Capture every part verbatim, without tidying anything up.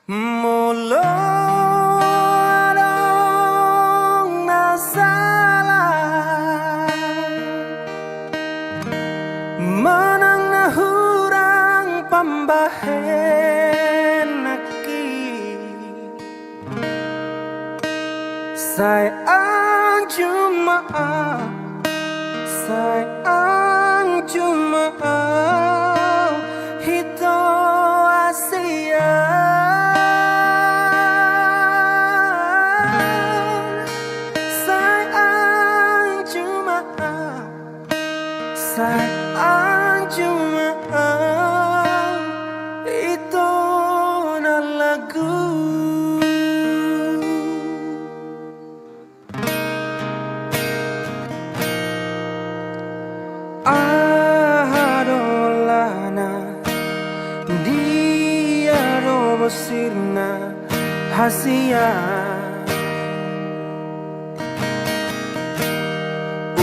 Molo adong na sala manang na hurang pambahen nangkin, sai anju ma au, sai anju ma au, ito hasian. Sai anju ma au, sai anju ma au, ito na lagu. Aha do olana, dia do bosirna hasian.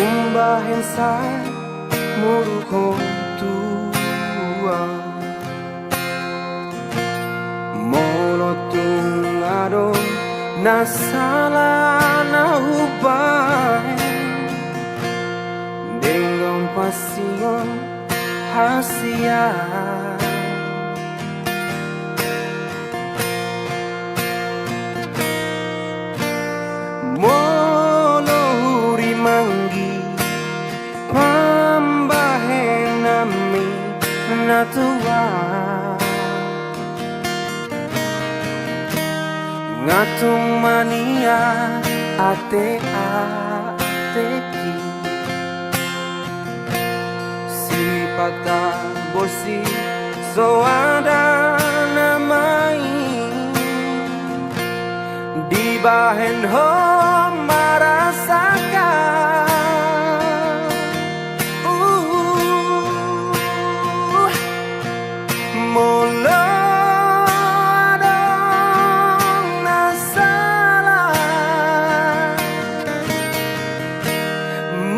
Umbahen sai moruhon tu au. Molo tung adong na sala na hubahen, denggan pasingon hasian. Molo hurimanggi pambahenanmi na tua, nga tung maniat ate ateki. Sipata bosi so ada na main, dibahen ho marasakan. Uh, molo adong na sala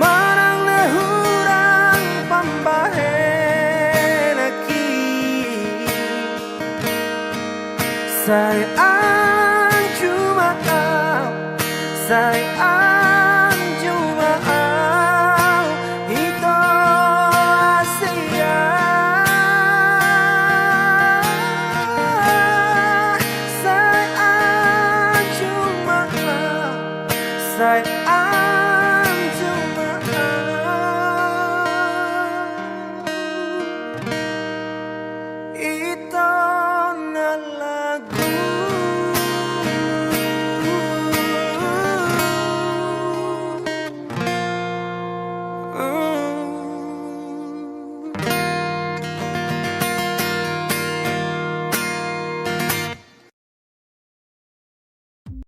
manang na hurang pambahen nangkin, sai